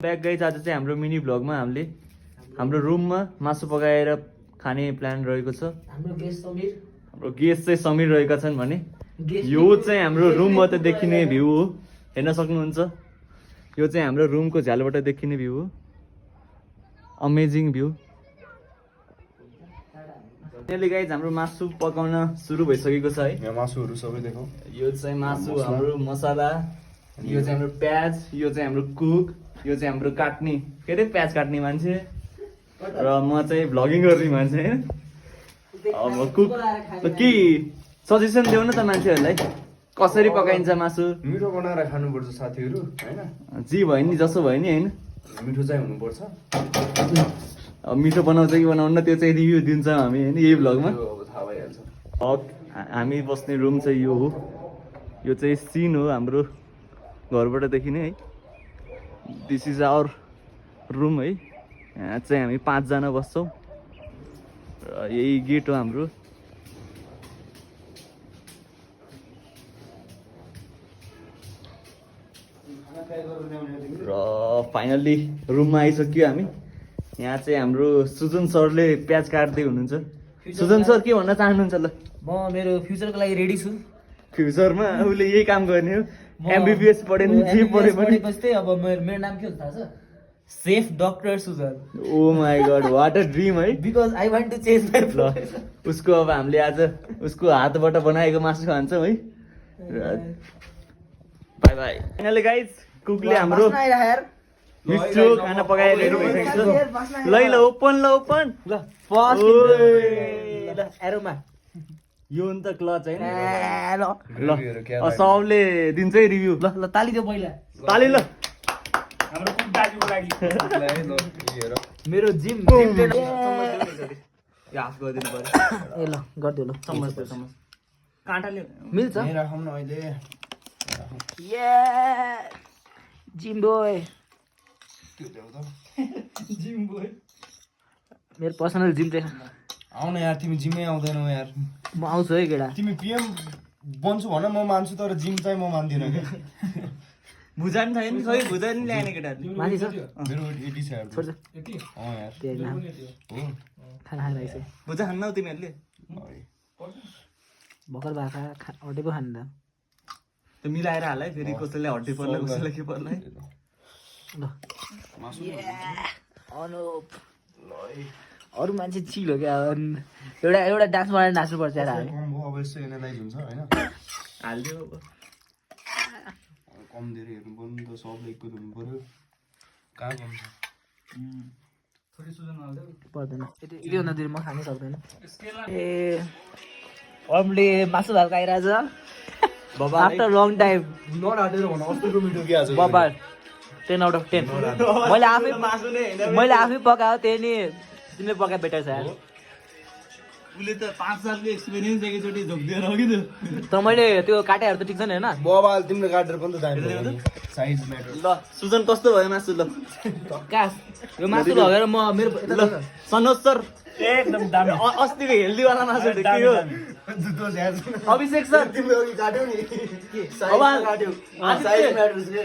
Back guys आज चाहिँ हाम्रो मिनी भ्लगमा हामीले हाम्रो रुममा मासु पकाएर खाने प्लान रहेको छ। हाम्रो गेस्ट चाहिँ समीर रहेका छन् भने यो चाहिँ हाम्रो रुमबाट देखिने भ्यू हो, हेर्न सक्नुहुन्छ। यो चाहिँ हाम्रो रुमको झ्यालबाट देखिने भ्यू हो, अमेजिङ भ्यू। त्यसले गाइज हाम्रो मासु पकाउन सुरु भइसकेको छ है। यहाँ मासुहरू सबै देखाउँ। यो चाहिँ मासु, हाम्रो मसला, यो चाहिँ हाम्रो प्याज, यो चाहिँ हाम्रो कुक, यो चाहिँ हाम्रो काट्ने के अरे प्याज काट्ने मान्छे, र म चाहिँ भ्लगिङ गर्ने मान्छे हैन। अब कुक के सजेसन देऊ न त मान्छेहरूलाई, कसरी पकाइन्छ मासु। मिठो बनाएर खानुपर्छ साथीहरू हैन। जी भयो नि, जसो भयो नि हैन। मिठो चाहिँ हुनुपर्छ। अब मिठो बनाउँछ कि बनाउन्न त्यो चाहिँ रिभ्यू दिन्छौँ हामी हैन यही भ्लगमा। अब थाहा भइहाल्छ। अब हामी बस्ने रुम चाहिँ यो हो। यो चाहिँ सिन हो हाम्रो घरबाट देखिने है। दिस इज आवर रुम है। यहाँ चाहिँ हामी 5 जना बस्छौँ र यही गेट हो हाम्रो। र फाइनल्ली रुममा आइसक्यो हामी। यहाँ चाहिँ हाम्रो सुजन सरले प्याज काट्दै हुनुहुन्छ। सुजन सर के भन्न चाहनुहुन्छ? ल म मेरो फ्युचरको लागि रेडी छु। फ्युचरमा उसले यही काम गर्ने हो। एमबिबिएस पढ्यो नि जे पढ्यो पनि। चाहिँ अब मेरो नाम के हो थाहा छ? Safe doctor Sujan. Oh my god, what a dream है। Because I want to change my profession. उसको अब हामीले आज उसको हातबाट बनाएको मासु खान्छौँ है। By by. फाइनली गाइज कुकले हाम्रो मिठो खाना पकाएर रेडी भइसकेको छ। ल ल ओपन, ल ओपन, ल फर्स्ट ल एरोमा यो नि त क्लच हैन। ल ल सबले दिन्छ है रिभ्यू। ल ल ताली दियो पहिला। ताली ल हाम्रो कुक दाजुको लागि। हेर मेरो जिम हाफ गरिदिनु पर्यो। ए ल गरिदियो ल। चम्मच दे, चम्मच काँटाले मिल्छ। यहीँ राखौँ न अहिले। ये जिम बोय। जिम बोय मेरो पर्सनल जिम ट्रेनर। आउन यार, तिमी जिमै आउँदैनौ यार। म आउँछु है केटा। तिमी पिएम बन्छु भन, म मान्छु, तर जिम चाहिँ म मान्दिनँ क्या। भुजान छैन नि, खै भुजान नि ल्याएन केटा। माथि छ मेरो 80 छ यार। छोड्छ यार त्यही नाम हो। खाना खाइरहेछ। भुजा खान्न हौ तिमीहरूले? भर्खर भाका हटेको खानु त। त्यो मिलाएर हाल है, फेरि कसैलाई हड्डी पर्ला कसैलाई के पर्ला है। ल अनुप अरू मान्छे चिल हो क्या। एउटा एउटा डान्स बनाएर नाच्नुपर्छ यार हामी। कम हो अब, यसो एनालाइज हुन्छ हैन। हालिदियो अब। कम धेरै हेर्नु पर्नु त, सबले एकको हुनु पर्यो। कहाँ कम छ? पर्दैन यति भन्दा धेरै म खानै सक्दैन। ए अरूले मासु भात खाइरहेछ आफ्टर लङ टाइम। नराटेर भन, अस्तिको मिठो के आज? बबार 10 आउट अफ 10। मैले आफै पकायो, त्यही नि तिमीले पकाए बेटर छ यार। उसले त 5 सालको एक्सपिरियन्स एकैचोटि झोक्दिएर हो कि त्यो। तर मैले त्यो काटेहरू त ठिक छ नि होइन। बबाल तिमीले काटेर पनि त दामी भयो नि। Size matter. ल सुजन कस्तो भयो मासु? ल कास यो मासु लगेर म मेरो ल सनोज सर एकदम दामी। अस्तिको हेल्दीवाला मासु के हो? अभिषेक सर तिमीले अघि काट्यौ नि। अब काट्यौ। साइज म्याटर्स के?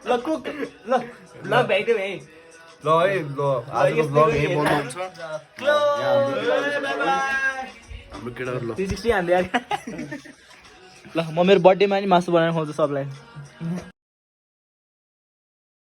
ल कुक ल ल भेट्यो भाइ। ल है, ल आजको ब्लग यही बन्द हुन्छ। हाम्रो केटाहरु ल 360 हान्दै यार। ल म मेरो बर्थडेमा नि मासु बनाएर खुवाउँछु सबलाई।